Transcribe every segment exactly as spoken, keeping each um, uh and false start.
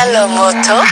Hello, Moto.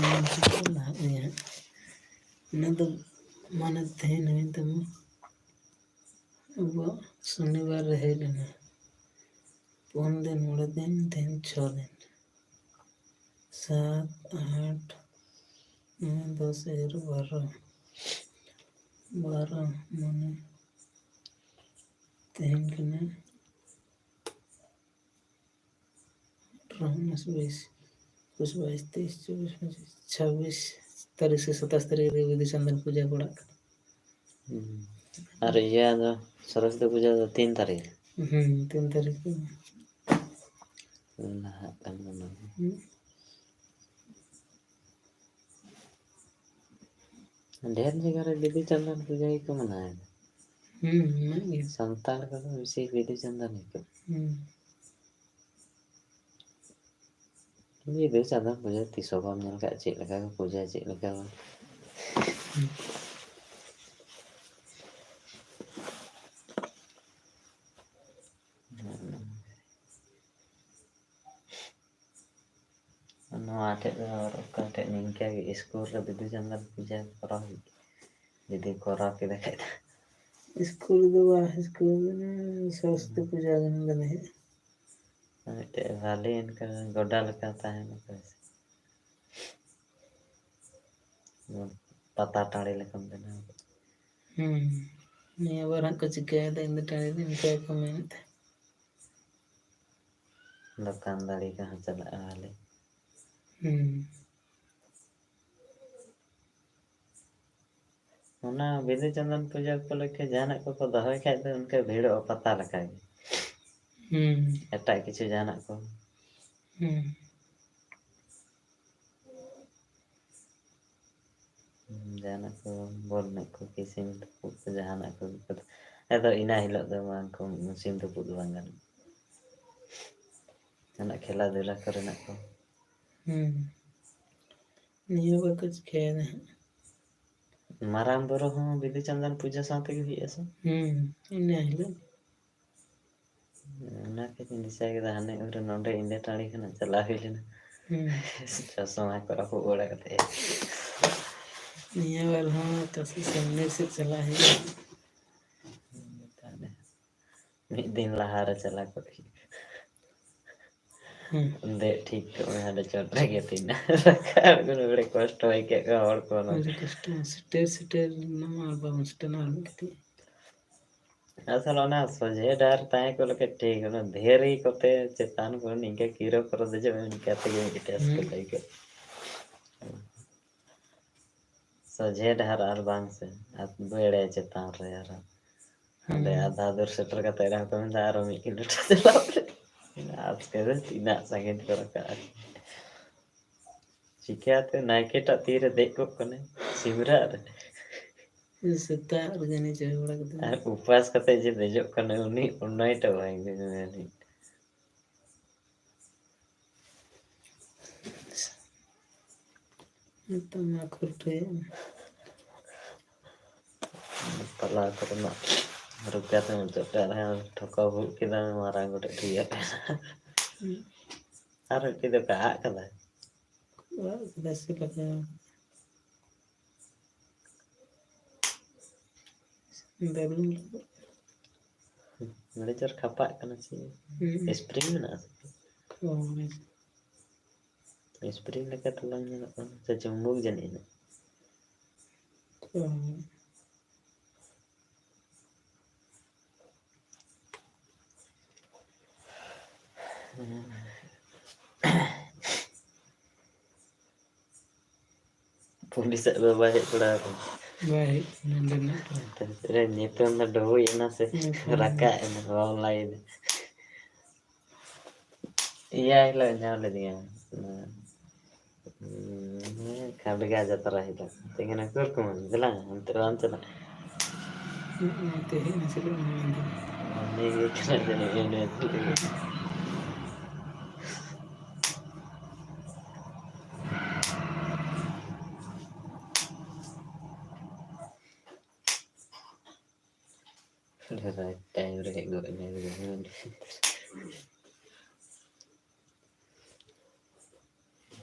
ᱱᱚᱣᱟ ᱪᱤᱠᱟᱹ ᱞᱟᱦᱟᱜ ᱜᱮᱭᱟ ᱦᱟᱸᱜ᱾ ᱚᱱᱟ ᱫᱚ ᱢᱟᱱᱮ ᱛᱮᱦᱮᱧ ᱦᱩᱭᱮᱱ ᱛᱟᱢᱟ ᱟᱵᱚᱣᱟᱜ ᱥᱚᱱᱤᱵᱟᱨ ᱨᱮ ᱦᱮᱡ ᱞᱮᱱᱟ, ᱯᱩᱱ ᱫᱤᱱ, ᱢᱚᱬᱮ ᱫᱤᱱ, ᱛᱮᱦᱮᱧ ᱪᱷᱚ ᱫᱤᱱ, ᱥᱟᱛ, ᱟᱴ, ᱱᱚᱭ, ᱫᱚᱥ, ᱮᱜᱟᱨᱚ, ᱵᱟᱨᱚ, ᱵᱟᱨᱚ, ᱢᱟᱱᱮ ᱛᱮᱦᱮᱧ ᱠᱟᱱᱟ ᱟᱴᱷᱨᱚ, ᱩᱱᱤᱥ, ᱵᱤᱥ, ᱮᱠᱩᱥ, ᱵᱟᱭᱤᱥ, ᱛᱮᱭᱤᱥ, ᱪᱚᱵᱵᱤᱥ, ᱯᱚᱸᱪᱤᱥ, ᱪᱷᱟᱵᱵᱤᱥ ᱛᱟᱹᱨᱤᱠᱷ ᱥᱮ ᱥᱟᱛᱟᱥ ᱛᱟᱹᱨᱤᱠᱷ ᱨᱮ ᱵᱤᱫᱩ ᱪᱟᱸᱫᱟᱱ ᱯᱩᱡᱟᱹ ᱯᱟᱲᱟᱜ ᱠᱟᱱᱟ᱾ ᱦᱩᱸ᱾ ᱟᱨ ᱤᱭᱟᱹ ᱫᱚ ᱥᱚᱨᱚᱥᱚᱛᱤ ᱯᱩᱡᱟᱹ ᱫᱚ ᱛᱤᱱ ᱛᱟᱹᱨᱤᱠᱷ? ᱦᱩᱸ, ᱛᱤᱱ ᱛᱟᱹᱨᱤᱠᱷ ᱨᱮ᱾ ᱞᱟᱦᱟᱜ ᱠᱟᱱ ᱚᱱᱟ ᱫᱚ᱾ ᱦᱩᱸ᱾ ᱰᱷᱮᱨ ᱡᱟᱭᱜᱟ ᱨᱮ ᱵᱤᱫᱩ ᱪᱟᱸᱫᱟᱱ ᱯᱩᱡᱟᱹ ᱜᱮᱠᱚ ᱢᱟᱱᱟᱣᱮᱫᱟ᱾ ᱦᱩᱸ, ᱢᱮᱱᱟᱜ ᱜᱮᱭᱟ᱾ ᱥᱟᱱᱛᱟᱲ ᱠᱚᱫᱚ ᱵᱮᱥᱤ ᱵᱤᱫᱩ ᱪᱟᱸᱫᱟᱱ ᱜᱮᱠᱚ᱾ ᱦᱩᱸ᱾ ᱵᱤᱫᱩ ᱪᱟᱸᱫᱟᱱ ᱯᱩᱡᱟᱹ ᱛᱤᱥ ᱦᱚᱸ ᱵᱟᱢ ᱧᱮᱞ ᱠᱟᱜ, ᱪᱮᱫ ᱞᱮᱠᱟ ᱠᱚ ᱯᱩᱡᱟᱹᱭᱟ, ᱪᱮᱫ ᱞᱮᱠᱟ ᱵᱟᱝ᱾ ᱦᱩᱸ᱾ ᱱᱚᱣᱟ ᱴᱷᱮᱡ ᱫᱚ ᱟᱨ ᱚᱠᱟ ᱴᱷᱮᱡ ᱱᱤᱝᱠᱟᱹ ᱜᱮ ᱤᱥᱠᱩᱞ ᱨᱮ ᱵᱤᱫᱩ ᱪᱟᱸᱫᱟᱱ ᱯᱩᱡᱟᱹ ᱠᱚᱨᱟᱣ ᱦᱩᱭᱩᱜ ᱜᱮᱭᱟ᱾ ᱡᱩᱫᱤ ᱠᱚᱨᱟᱣ ᱠᱮᱫᱟ ᱠᱷᱟᱡ ᱫᱚ᱾ ᱤᱥᱠᱩᱞ ᱨᱮᱫᱚ ᱵᱟᱝ, ᱤᱥᱠᱩᱞ ᱨᱮ ᱥᱚᱨᱚᱥᱚᱛᱤ ᱯᱩᱡᱟᱹ ᱜᱮ ᱵᱚᱞᱮ ᱦᱩᱭᱩᱜᱼᱟ᱾ ᱢᱤᱫᱴᱮᱡ ᱵᱷᱟᱞᱮ ᱚᱱᱠᱟ ᱜᱚᱰᱟ ᱞᱮᱠᱟ ᱛᱟᱦᱮᱱᱟ ᱛᱚ᱾ ᱯᱟᱛᱟ ᱴᱟᱺᱰᱤ ᱞᱮᱠᱟᱢ ᱵᱮᱱᱟᱣ ᱠᱮᱫ᱾ ᱦᱩᱸ᱾ ᱱᱤᱭᱟᱹ ᱵᱟᱨ ᱦᱟᱸᱜ ᱠᱚ ᱪᱤᱠᱟᱹᱭᱮᱫᱟ, ᱤᱧ ᱫᱚ ᱴᱟᱺᱰᱤ ᱨᱮ ᱤᱱᱠᱟᱹ ᱜᱮᱠᱚ ᱢᱮᱱᱮᱫ ᱛᱟᱦᱮᱸᱫ᱾ ᱫᱚᱠᱟᱱ ᱫᱟᱲᱮ ᱠᱚᱦᱚᱸ ᱪᱟᱞᱟᱜᱼᱟ ᱵᱷᱟᱞᱮ᱾ ᱦᱩᱸ᱾ ᱚᱱᱟ ᱵᱤᱫᱩ ᱪᱟᱸᱫᱟᱱ ᱯᱩᱡᱟᱹ ᱩᱯᱚᱞᱚᱠᱠᱷᱮ ᱡᱟᱦᱟᱱᱟᱜ ᱠᱚᱠᱚ ᱫᱚᱦᱚᱭ ᱠᱷᱟᱡ ᱫᱚ ᱤᱱᱠᱟᱹ ᱵᱷᱤᱲᱚᱜᱼᱟ ᱯᱟᱛᱟ ᱞᱮᱠᱟᱜᱮ᱾ ᱦᱩᱸ᱾ ᱮᱴᱟᱜ ᱠᱤᱪᱷᱩ ᱡᱟᱦᱟᱱᱟᱜ ᱠᱚ᱾ ᱦᱩᱸ᱾ ᱡᱟᱦᱟᱱᱟᱜ ᱠᱚ, ᱵᱚᱞ ᱮᱱᱮᱡ ᱠᱚ, ᱠᱤ ᱥᱤᱢ ᱛᱩᱯᱩᱫ ᱠᱚ, ᱡᱟᱦᱟᱱᱟᱜ ᱠᱚ᱾ ᱟᱫᱚ ᱤᱱᱟᱹ ᱦᱤᱞᱳᱜ ᱫᱚ ᱵᱟᱝ ᱠᱚ, ᱥᱤᱢ ᱛᱩᱯᱩᱫ ᱫᱚ ᱵᱟᱝ ᱜᱟᱱᱚᱜᱼᱟ᱾ ᱡᱟᱦᱟᱱᱟᱜ ᱠᱷᱮᱞᱟ ᱫᱷᱩᱞᱟ ᱠᱚᱨᱮᱱᱟᱜ ᱠᱚ᱾ ᱦᱩᱸ᱾ ᱱᱤᱭᱟᱹ ᱵᱟᱨ ᱠᱚ ᱪᱤᱠᱟᱹᱭᱮᱫᱟ ᱦᱟᱸᱜ? ᱢᱟᱨᱟᱝ ᱵᱩᱨᱩ ᱦᱚᱸ ᱵᱤᱫᱩ ᱪᱟᱸᱫᱟᱱ ᱯᱩᱡᱟᱹ ᱥᱟᱶ ᱛᱮᱜᱮ ᱦᱩᱭᱩᱜᱼᱟ ᱥᱮ? ᱦᱩᱸ, ᱤᱱᱟᱹ ᱦᱤᱞᱳᱜ᱾ ᱚᱱᱟ ᱠᱟᱛᱷᱟᱧ ᱫᱤᱥᱟᱹ ᱠᱮᱫᱟ, ᱦᱟᱱᱮ ᱩᱱᱨᱮ ᱱᱚᱰᱮ ᱤᱱᱰᱤᱭᱟ ᱴᱟᱺᱰᱤ ᱠᱷᱚᱱᱟᱜ ᱪᱟᱞᱟᱣ ᱦᱩᱭ ᱞᱮᱱᱟ᱾ ᱦᱩᱸ᱾ ᱪᱚᱥᱢᱟ ᱠᱚ ᱨᱟᱹᱯᱩᱫ ᱵᱟᱲᱟ ᱠᱟᱛᱮ᱾ ᱱᱤᱭᱟᱹ ᱵᱟᱨ ᱦᱚᱸ ᱚᱠᱟ ᱥᱮᱫ ᱥᱟᱢᱱᱮ ᱥᱮᱫ ᱪᱟᱞᱟᱜ ᱦᱩᱭᱩᱜᱼᱟ᱾ ᱢᱤᱫ ᱫᱤᱱ ᱞᱟᱦᱟ ᱨᱮ ᱪᱟᱞᱟᱣ ᱠᱚᱜ ᱦᱩᱭᱩᱜᱼᱟ᱾ ᱦᱩᱸ᱾ ᱫᱮᱡ ᱴᱷᱤᱠ ᱠᱚᱜ ᱢᱮ ᱦᱟᱸᱰᱮ ᱪᱚᱴ ᱨᱮᱜᱮ ᱛᱤᱱᱟᱹᱜ ᱨᱟᱠᱟᱵ ᱟᱬᱜᱚᱱ ᱵᱮᱲᱮ ᱠᱚᱥᱴᱚ ᱟᱹᱭᱠᱟᱹᱜ ᱠᱟᱱᱟ ᱦᱚᱲ ᱠᱚ ᱚᱱᱟ᱾ ᱟᱹᱰᱤ ᱠᱚᱥᱴᱚ, ᱥᱮᱴᱮᱨ ᱥᱮᱴᱮᱨ ᱮᱱᱟᱢ ᱟᱨ ᱵᱟᱢ ᱥᱮᱴᱮᱨ ᱮᱱᱟ ᱟᱨ ᱢᱤᱫ ᱠᱟᱹᱴᱤᱡ᱾ ᱟᱥᱚᱞ ᱚᱱᱟ ᱥᱚᱡᱷᱮ ᱰᱟᱦᱟᱨ ᱛᱟᱦᱮᱸ ᱠᱚᱜ ᱞᱮᱠᱷᱟᱡ ᱴᱷᱤᱠ, ᱚᱱᱟ ᱫᱷᱤᱨᱤ ᱠᱚᱛᱮ ᱪᱮᱛᱟᱱ ᱠᱚ ᱱᱤᱝᱠᱟᱹ ᱠᱤᱨᱟᱹ ᱠᱚᱨᱮ ᱫᱮᱡᱚᱜ ᱢᱮ, ᱤᱱᱠᱟ ᱛᱮᱜᱮ ᱢᱤᱫᱴᱮᱡ ᱟᱥᱠᱮᱛ ᱦᱩᱸ᱾ ᱟᱹᱭᱠᱟᱹᱜ᱾ ᱥᱚᱡᱷᱮ ᱰᱟᱦᱟᱨ ᱟᱨ ᱵᱟᱝ ᱥᱮ, ᱟᱨ ᱵᱮᱲᱮ ᱪᱮᱛᱟᱱ ᱨᱮ ᱟᱨᱦᱚᱸ᱾ ᱦᱟᱸᱰᱮ ᱦᱩᱸ᱾ ᱟᱫᱷᱟ ᱫᱩᱨ ᱥᱮᱴᱮᱨ ᱠᱟᱛᱮ ᱨᱮᱦᱚᱸ ᱠᱚ ᱢᱮᱱᱫᱟ ᱟᱨᱚ ᱢᱤᱫ ᱠᱤᱞᱳᱢᱤᱴᱟᱨ ᱪᱟᱞᱟᱣ ᱯᱮ᱾ ᱟᱥᱠᱮᱛ ᱫᱚ ᱛᱤᱱᱟᱹᱜ ᱥᱟᱺᱜᱤᱧ ᱠᱚ ᱨᱟᱠᱟᱵᱼᱟ᱾ ᱪᱤᱠᱟᱹᱛᱮ ᱱᱟᱭᱠᱮ ᱴᱟᱜ ᱛᱤᱨᱮ ᱫᱮᱡ ᱠᱚᱜ ᱠᱟᱱᱟᱭ ᱥᱤᱢᱨᱟᱜ ᱨᱮ? ᱥᱮᱛᱟᱜ ᱨᱮ ᱡᱟᱹᱱᱤᱡ ᱪᱚᱭ ᱵᱟᱲᱟ ᱠᱮᱫᱟ᱾ ᱟᱨ ᱩᱯᱟᱹᱥ ᱠᱟᱛᱮ ᱡᱮ ᱫᱮᱡᱚᱜ ᱠᱟᱱᱟᱭ ᱩᱱᱤ, ᱚᱱᱟᱭ ᱴᱟᱜ ᱵᱟᱭ ᱵᱩᱡᱷᱟᱹᱣᱟ ᱡᱟᱹᱱᱤᱡ᱾ ᱱᱤᱛᱚᱝ ᱢᱟ ᱠᱷᱩᱞᱴᱟᱹᱣ᱾ ᱯᱟᱞᱟ ᱠᱚᱨᱮᱱᱟᱜ ᱨᱩᱠᱟ ᱛᱮ ᱢᱩᱪᱟᱹᱫ ᱠᱟᱜ ᱨᱮᱦᱚᱸ ᱴᱷᱚᱠᱟᱣ ᱵᱷᱩᱜ ᱠᱮᱫᱟ, ᱢᱟᱨᱟᱝ ᱜᱚᱰᱮᱛ ᱴᱷᱤᱠ ᱜᱮᱭᱟ᱾ ᱦᱩᱸ᱾ ᱟᱨ ᱢᱤᱫᱴᱤᱡ ᱫᱚ ᱠᱟᱜ ᱠᱟᱫᱟᱭ᱾ ᱚᱲᱟᱜ ᱠᱮᱫᱟ ᱥᱮ ᱞᱟᱜᱟᱣ᱾ ᱵᱟᱵᱞᱤᱝ ᱞᱟᱜᱟᱣ᱾ ᱱᱚᱰᱮ ᱪᱚᱨ ᱠᱷᱟᱯᱟᱜ ᱠᱟᱱᱟ ᱪᱮ? ᱦᱩᱸ᱾ Spring ᱢᱮᱱᱟᱜᱼᱟ ᱥᱮ? ᱚ, ᱦᱳᱭ᱾ Spring ᱞᱮᱠᱟ ᱛᱚ ᱵᱟᱝ ᱧᱮᱞᱚᱜ ᱠᱟᱱᱟ᱾ ᱥᱮ ᱪᱩᱢᱵᱚᱠ ᱡᱟᱹᱱᱤᱡ ᱦᱮᱱᱟᱜ᱾ ᱚ᱾ ᱯᱩᱞᱤᱥᱟᱜ ᱫᱚ ᱵᱟᱭ ᱦᱮᱡ ᱵᱟᱲᱟ ᱟᱠᱟᱱᱟ᱾ ᱵᱟᱭ ᱦᱮᱡ ᱠᱟᱱᱟ, ᱚᱸᱰᱮ ᱢᱮᱱᱟᱜ ᱠᱚᱣᱟ᱾ ᱛᱮ-, ᱛᱮ-, ᱧᱩᱛᱩᱢ ᱫᱚ ᱰᱩᱵᱩᱡ ᱮᱱᱟ ᱥᱮ ᱧᱩᱛᱩᱢ ᱫᱚ᱾ ᱨᱟᱠᱟᱵ ᱮᱱᱟ, ᱵᱟᱢ ᱞᱟᱹᱭ ᱮᱫᱟ᱾ ᱮᱭᱟᱭ ᱦᱤᱞᱳᱜ ᱧᱟᱢ ᱞᱮᱫᱮᱭᱟ᱾ ᱦᱩᱸ, ᱠᱷᱟᱰᱜᱟ ᱡᱟᱛᱨᱟ ᱦᱤᱞᱳᱜ᱾ ᱛᱮᱦᱮᱧ ᱩᱠᱩᱨ ᱠᱚ ᱢᱮᱱ, ᱫᱮᱞᱟ, ᱚᱱᱛᱮ ᱨᱮ ᱵᱟᱢ ᱪᱟᱞᱟᱜ? ᱦᱩᱸ, ᱚᱱᱛᱮ ᱦᱮᱡ ᱮᱱᱟ, ᱪᱮᱫ ᱞᱮᱠᱟ ᱢᱮᱱ ᱠᱮᱫᱟ? ᱩᱱᱤ ᱜᱮ ᱠᱟᱱᱟ ᱡᱟᱹᱱᱤᱡ, ᱩᱱᱤ ᱜᱮ᱾ Right time ᱨᱮ ᱦᱮᱡ ᱜᱚᱫ ᱮᱱᱟᱭ᱾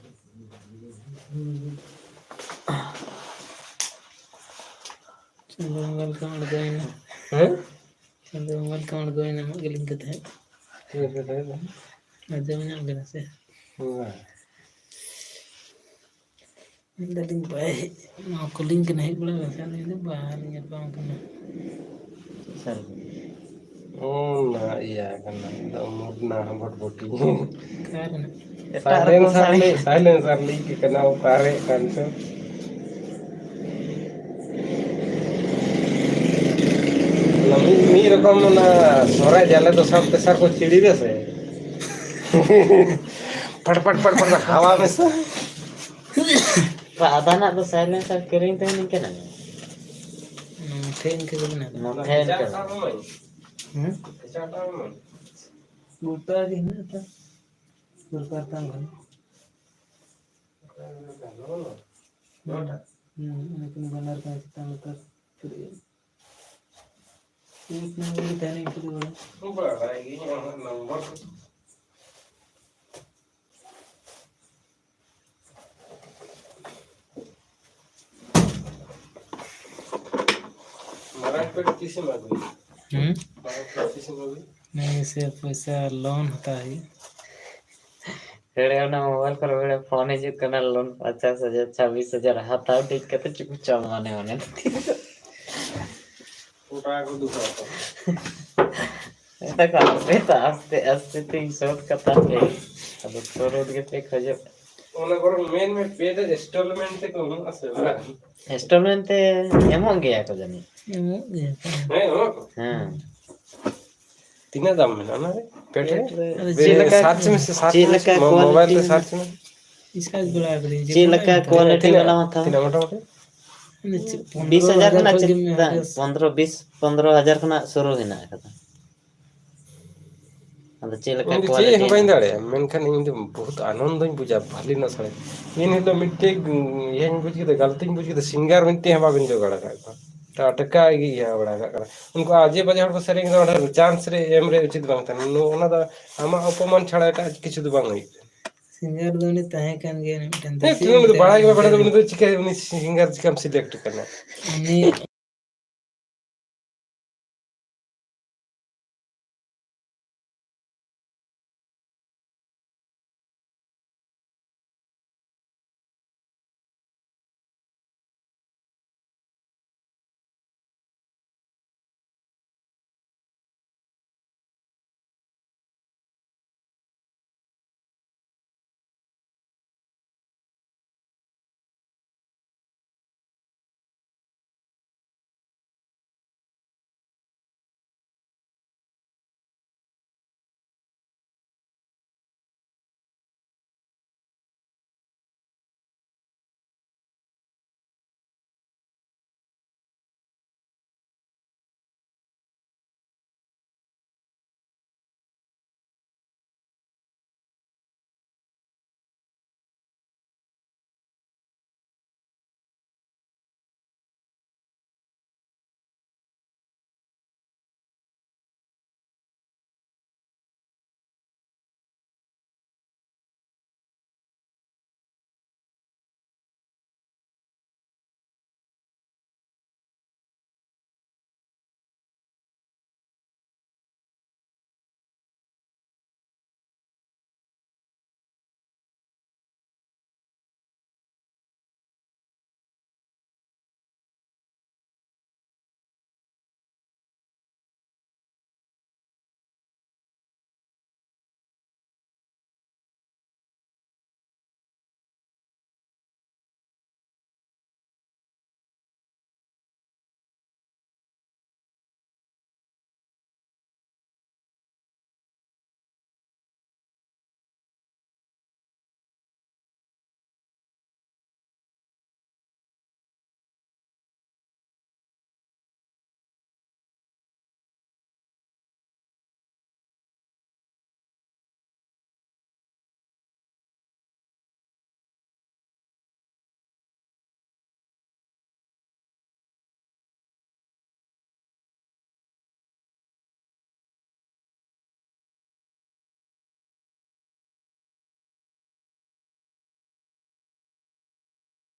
ᱪᱟᱸᱫᱳ ᱵᱚᱸᱜᱟ ᱞᱮᱠᱟᱢ ᱟᱬᱜᱚᱭᱮᱱᱟ᱾ ᱦᱮᱸ? ᱪᱟᱸᱫᱳ ᱵᱚᱸᱜᱟ ᱞᱮᱠᱟᱢ ᱟᱬᱜᱚᱭᱮᱱᱟ, ᱟᱢᱟᱜ ᱜᱮ ᱞᱤᱝᱠ ᱠᱟᱛᱮ ᱦᱟᱸᱜ᱾ ᱪᱮᱫ ᱞᱮᱠᱟ ᱛᱟᱦᱮᱸ ᱠᱟᱱᱟ? ᱟᱸᱡᱚᱢ ᱧᱟᱢ ᱠᱮᱫᱟ ᱥᱮ? ᱦᱳᱭ᱾ ᱢᱮᱱᱫᱟᱞᱤᱧ ᱵᱟᱭ ᱦᱮᱡ, ᱱᱚᱣᱟ ᱠᱚᱞᱤᱝ ᱠᱟᱱᱟ, ᱦᱮᱡ ᱵᱟᱲᱟ ᱞᱮᱱᱠᱷᱟᱱ ᱩᱱᱤ ᱫᱚ ᱵᱟᱭ ᱧᱟᱯᱟᱢ ᱠᱟᱱᱟ᱾ ᱥᱟᱹᱨᱤ᱾ ᱚᱱᱟ ᱤᱭᱟᱹ ᱠᱟᱱᱟ, ᱫᱚ ᱢᱩᱫᱱᱟ ᱵᱷᱚᱴᱵᱷᱚᱴᱤ᱾ ᱚᱠᱟ ᱨᱮᱱᱟᱜ? ᱮᱴᱟᱜ ᱨᱚᱠᱚᱢ ᱥᱟᱭᱞᱮᱱᱥᱟᱨ ᱥᱟᱹᱲᱤ᱾ ᱞᱟᱹᱭ, ᱥᱟᱭᱞᱮᱱᱥᱟᱨ ᱞᱟᱹᱭ ᱠᱮᱫ ᱠᱟᱱᱟ, ᱚᱠᱟᱨᱮ ᱠᱟᱱ ᱪᱚ᱾ ᱚᱱᱟ ᱢᱤᱫ, ᱢᱤᱫ ᱨᱚᱠᱚᱢ ᱚᱱᱟ ᱥᱚᱦᱨᱟᱭ ᱡᱟᱞᱮ ᱫᱚᱥᱟᱨ ᱛᱮᱥᱟᱨ ᱠᱚ ᱪᱤᱲᱤᱨᱟ ᱥᱮ᱾ ᱯᱷᱟᱴ, ᱯᱷᱟᱴ, ᱯᱷᱟᱴ, ᱯᱷᱟᱴ, ᱦᱟᱣᱟ ᱢᱮᱥᱟ᱾ ᱵᱟ, ᱟᱫᱷᱟᱱᱟᱜ ᱫᱚ ᱥᱟᱭᱞᱮᱱᱥᱟᱨ ᱠᱤᱨᱤᱧ ᱛᱮᱦᱚᱸ ᱱᱤᱝᱠᱟᱹᱱᱟᱜ ᱜᱮ᱾ ᱱᱚᱛᱮ ᱤᱱᱠᱟᱹ ᱜᱮ ᱢᱮᱱᱟᱜ ᱠᱟᱫᱟ᱾ ᱱᱚᱛᱮ ᱤᱱᱠᱟᱹ ᱜᱮ᱾ ᱦᱮᱸ? ᱜᱚᱴᱟ ᱜᱮ ᱦᱮᱱᱟᱜ ᱛᱚ᱾ ᱫᱚᱨᱠᱟᱨ ᱛᱟᱢ ᱠᱷᱟᱱ᱾ ᱦᱩᱸ, ᱦᱩᱸ, ᱚᱱᱟ ᱠᱤᱱ ᱵᱟᱱᱟᱨ ᱠᱟᱱᱟ ᱪᱮᱛᱟᱱ ᱞᱟᱛᱟᱨ ᱯᱩᱨᱟᱹ᱾ ᱤᱧ ᱱᱚᱣᱟ ᱜᱮ ᱛᱟᱦᱮᱱᱟ ᱤᱧ ᱠᱚᱫᱚ ᱵᱟᱲᱟᱭ᱾ ᱵᱟᱲᱟᱭ ᱜᱤᱭᱟᱹᱧ ᱟᱢᱟᱜ ᱱᱚᱢᱵᱚᱨ᱾ ᱢᱟᱨᱟᱝ ᱯᱮᱴ ᱛᱤᱥᱮᱢ ᱟᱹᱜᱩᱭᱟ? ᱦᱩᱸ? ᱢᱟᱨᱟᱝ ᱯᱮᱴ ᱛᱤᱥᱮᱢ ᱟᱹᱜᱩᱭᱟ? ᱱᱤᱭᱟᱹ ᱥᱮ ᱯᱚᱭᱥᱟ ᱞᱳᱱ ᱦᱟᱛᱟᱣ ᱦᱩᱭᱩᱜ᱾ ᱦᱮᱲᱮ ᱚᱱᱟ ᱢᱳᱵᱟᱭᱤᱞ ᱠᱚᱨᱮ ᱦᱮᱲᱮ ᱯᱷᱳᱱ ᱦᱤᱡᱩᱜ ᱠᱟᱱᱟ, ᱞᱳᱱ ᱯᱚᱧᱪᱟᱥ ᱦᱟᱡᱟᱨ, ᱪᱷᱟᱵᱵᱤᱥ ᱦᱟᱡᱟᱨ ᱦᱟᱛᱟᱣ ᱴᱷᱤᱠ ᱠᱟᱛᱮ ᱪᱩᱯᱪᱟᱯ ᱢᱚᱱᱮ ᱢᱚᱱᱮ ᱛᱮ᱾ ᱜᱚᱴᱟ ᱠᱚ ᱫᱩᱠ ᱟᱠᱚ᱾ ᱢᱮᱛᱟ ᱠᱚᱣᱟ ᱯᱮ ᱛᱚ, ᱟᱥᱛᱮ ᱟᱥᱛᱮ ᱛᱤᱧ ᱥᱳᱫᱷ ᱠᱟᱛᱟ ᱯᱮ᱾ ᱟᱫᱚ ᱛᱩᱨᱩᱫ ᱜᱮᱯᱮ ᱠᱷᱚᱡᱚᱜ᱾ ᱚᱱᱟ ᱵᱚᱨᱚᱝ ᱢᱮᱱ ᱢᱮ, ᱯᱮ ᱫᱚ ᱤᱱᱥᱴᱚᱞᱢᱮᱱᱴ ᱛᱮᱠᱚ ᱮᱢᱚᱜᱼᱟ ᱥᱮ ᱵᱟᱝ? ᱤᱱᱥᱴᱚᱞᱢᱮᱱᱴ ᱛᱮ ᱮᱢᱚᱜ ᱜᱮᱭᱟ ᱠᱚ ᱡᱟᱹᱱᱤᱡ᱾ ᱮᱢᱚᱜ ᱜᱮᱭᱟ ᱠᱚ᱾ ᱦᱮᱸ, ᱮᱢᱚᱜ ᱟᱠᱚ? ᱦᱮᱸ᱾ ᱛᱤᱱᱟᱹᱜ ᱫᱟᱢ ᱢᱮᱱᱟᱜᱼᱟ ᱚᱱᱟ ᱨᱮ? ᱯᱮᱴ ᱨᱮ? ᱟᱫᱚ ᱪᱮᱫ ᱞᱮᱠᱟ, ᱥᱟᱨᱪ ᱢᱮᱥᱮ, ᱥᱟᱨᱪ ᱪᱮᱫ ᱢᱮᱥᱮ, ᱞᱮᱠᱟ ᱢᱳ-, ᱢᱳᱵᱟᱭᱤᱞ ᱨᱮ ᱠᱳᱣᱟᱞᱤᱴᱤ ᱥᱟᱨᱪ ᱢᱮ᱾ ᱨᱤᱥᱟᱨᱪ ᱵᱟᱲᱟ ᱟᱠᱟᱫᱟᱹᱧ ᱡᱮ ᱪᱮᱫ ᱠᱚᱢ ᱞᱮᱠᱟ ᱮᱢ ᱠᱟᱱᱟ᱾ ᱠᱚᱣᱟᱞᱤᱴᱤ ᱛᱤᱱᱟᱹᱜ, ᱵᱟᱞᱟ ᱦᱟᱛᱟᱣᱟ? ᱛᱤᱱᱟᱹᱜ ᱢᱚᱴᱟᱢᱩᱴᱤ? ᱢᱟᱱᱮ ᱪᱮᱫ, ᱵᱤᱥ ᱦᱟᱡᱟᱨ ᱯᱚᱱᱨᱚ ᱦᱟᱡᱟᱨ ᱠᱷᱚᱱᱟᱜ ᱠᱷᱚᱡ ᱪᱮᱫ, ᱜᱮᱢ ᱧᱟᱢ ᱵᱟᱝ, ᱠᱮᱫᱟ ᱥᱮ? ᱯᱚᱱᱨᱚ, ᱵᱤᱥ, ᱯᱚᱱᱨᱚ ᱦᱟᱡᱟᱨ ᱠᱷᱚᱱᱟᱜ ᱥᱩᱨᱩ ᱦᱮᱱᱟᱜ ᱟᱠᱟᱫᱟ᱾ ᱟᱫᱚ ᱪᱮᱫ ᱞᱮᱠᱟ ᱤᱧ ᱫᱚ ᱪᱮᱫ ᱠᱳᱣᱟᱞᱤᱴᱤ ᱦᱚᱸ ᱵᱟᱹᱧ ᱦᱮᱱᱟᱜ ᱫᱟᱲᱮᱭᱟᱜᱼᱟ, ᱢᱮᱱᱠᱷᱟᱱ ᱤᱧ ᱫᱚ ᱵᱚᱦᱩᱛ ᱟᱱᱚᱱᱫᱚᱧ ᱵᱩᱡᱟ ᱵᱷᱟᱞᱤ ᱱᱟᱥᱲᱟ᱾ ᱤᱧ ᱦᱤᱞᱳᱜ ᱢᱤᱫᱴᱮᱡ ᱤᱭᱟᱹᱧ ᱵᱩᱡ ᱠᱮᱫᱟ, ᱜᱟᱞᱛᱤᱧ ᱵᱩᱡ ᱠᱮᱫᱟ, ᱥᱤᱝᱜᱟᱨ ᱢᱤᱫᱴᱮᱡ ᱦᱚᱸ ᱵᱟᱵᱮᱱ ᱡᱚᱜᱟᱲ ᱟᱠᱟᱫ ᱠᱚᱣᱟ᱾ ᱴᱟᱴᱠᱟ ᱜᱮ ᱤᱭᱟᱹ ᱵᱟᱲᱟ ᱠᱟᱜ ᱠᱟᱱᱟ᱾ ᱩᱱᱠᱩ ᱟᱡᱮ ᱵᱟᱡᱮ ᱦᱚᱲ ᱠᱚ ᱥᱮᱨᱮᱧ ᱠᱮᱫᱟ, ᱚᱸᱰᱮ ᱪᱟᱱᱥ ᱨᱮ ᱮᱢ ᱨᱮ ᱩᱪᱤᱛ ᱵᱟᱝ ᱛᱟᱦᱮᱱᱟ᱾ ᱱᱚ-, ᱚᱱᱟ ᱫᱚ ᱟᱢᱟᱜ ᱚᱯᱚᱢᱟᱱ ᱪᱷᱟᱲᱟ ᱮᱴᱟᱜ ᱠᱤᱪᱷᱩ ᱫᱚ ᱵᱟᱝ ᱦᱩᱭᱩᱜ ᱠᱟᱱᱟ᱾ ᱥᱤᱝᱜᱟᱨ ᱫᱚ ᱩᱱᱤ ᱛᱟᱦᱮᱸ ᱠᱟᱱ ᱜᱮᱭᱟ ᱩᱱᱤ ᱢᱤᱫᱴᱮᱱ ᱦᱮᱸ, ᱫᱮᱥᱤ ᱩᱱᱤ ᱫᱚ ᱢᱤᱫᱴᱮᱱ ᱵᱟᱲᱟᱭ ᱜᱮ ᱵᱟᱭ ᱵᱟᱲᱟᱭ ᱥᱤᱝᱜᱟᱨ᱾ ᱩᱱᱤ ᱫᱚ ᱪᱤᱠᱟᱹ, ᱩᱱᱤ ᱥᱤᱝᱜᱟᱨ ᱪᱤᱠᱟᱹᱢ ᱥᱤᱞᱮᱠᱴ ᱠᱟᱱᱟ? ᱩᱱᱤ